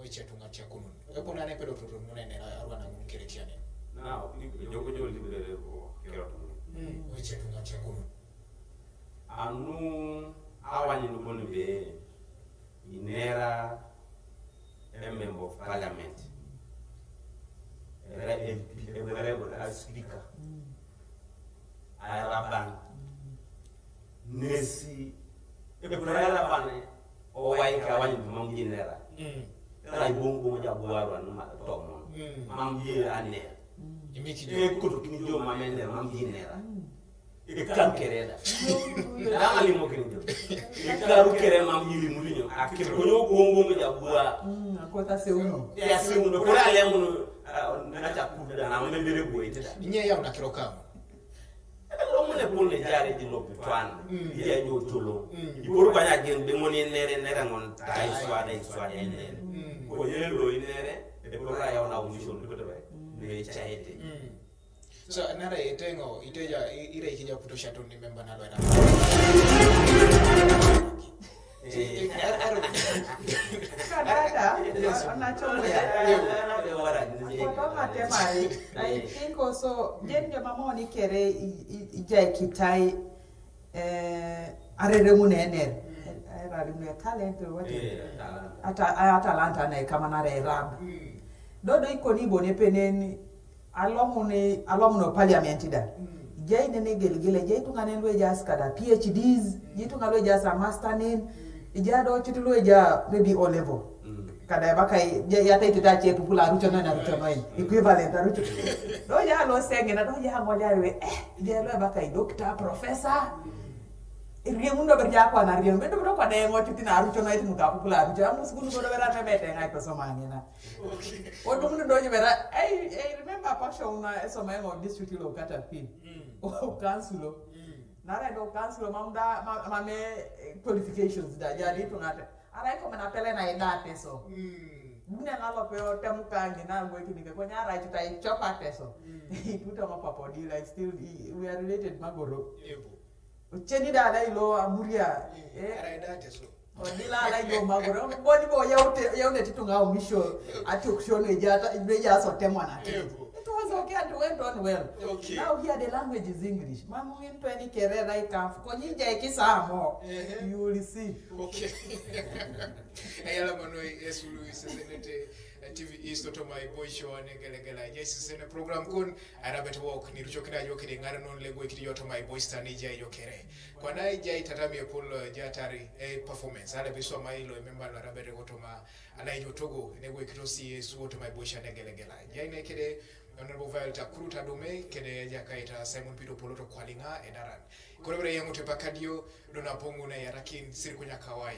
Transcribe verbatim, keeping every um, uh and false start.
Oiche tung'atia kunun. Epo nane pedo tutu munene arwana mun keretiane. Now, people, joko joli bere ko kerot mun. Oiche tung'atia kunun. Anu awani nuboni be inera a member of parliament. Era M P, era a speaker. Era ban. Nesi, e pura era ban, o wai ka wani mam jinera. Era bong bong ja buaru anu ma tomon. Mam jinera. Imiki E kutu kini jo mamene mam jinera. E kan kereda. Dama limo kini jo. E karu kere mam jili mulinyo. Akir konyo bong bong ja bua. Akota se uno. Ya se uno. Kura le muno. Na cha kuda na mebere buete da. Nye ya unakiro kama. Lo mune pone jare di lo pitwan. Ya jo tolo. Iburu kwa ya gen de moni nere nere ngon tai swada iswada nere. Ko yelo inere. E pura ya una umisho ndiko tebe. Ne chaete. So nara etengo iteja ira ikija kutosha tu ni memba na lwera. Kadada, onacholia. Kotoma temari. I think also jen joma moni kere ijai kitai eh arere munener. Era rimwe talent what is ata ata talanta na kama na rerab. Dodo iko ni bone penen alomune alomuno parliament da. Jai nene gelgele jai tungane lwe jas kada P H Ds jai tungane lwe jas a master nin. Ija do chutu lwe ja maybe O level. Kada baka ya tai tuta che pupula rucho no na rucho no equivalent rucho. Do ya lo senge na do ya ngoja we eh ija lo baka doctor professor. Iriengu ndo berja kwa na riengu ndo kwa dengo chuti na rucho no itimuka pupula rucho amu sukulu godo bera mebete ngai peso mangena. Odum ndo nyi bera I I remember passion na eso mengo district lo kata pin. O council. Nara do council mam da mame qualifications da jadi tungate. Ara iko mena pele na idate so. Mune na lo peo temu kangi na ngwe kini ke konya ara chuta ichopa teso. Tuta ma papo di like still we are related magoro. Ucheni da ala ilo amuria. Eh. Ara idate so. Odila ala ilo magoro. Boni bo ya ute ya une titunga umisho. Ati ukshone jata ibeja so temwana. It was okay and went on well. Okay. Now here the language is English. Mamu into any kerera ikamfu. Konyinja ikisamo. You will see. Okay. Ayala manoi esulu isesenete T V East oto my boy show anegelegela. Jai sesene program kun arabet walk ni rucho kina jo kide ngara non lego ikidi oto my boy stani jai jo kere. Kwana jai tatami epul jatari e performance. Ala biswa mailo e member lo arabet oto ma ala ijo togo nego ikito si esu oto my boy show anegelegela. Jai ne kede Honorable Violet Akuru Tadume kede jakaita Simon Peter Poloto Kwalinga edaran. Kore bere yango te pakadio dona pongu na yarakin sirkunya kawai.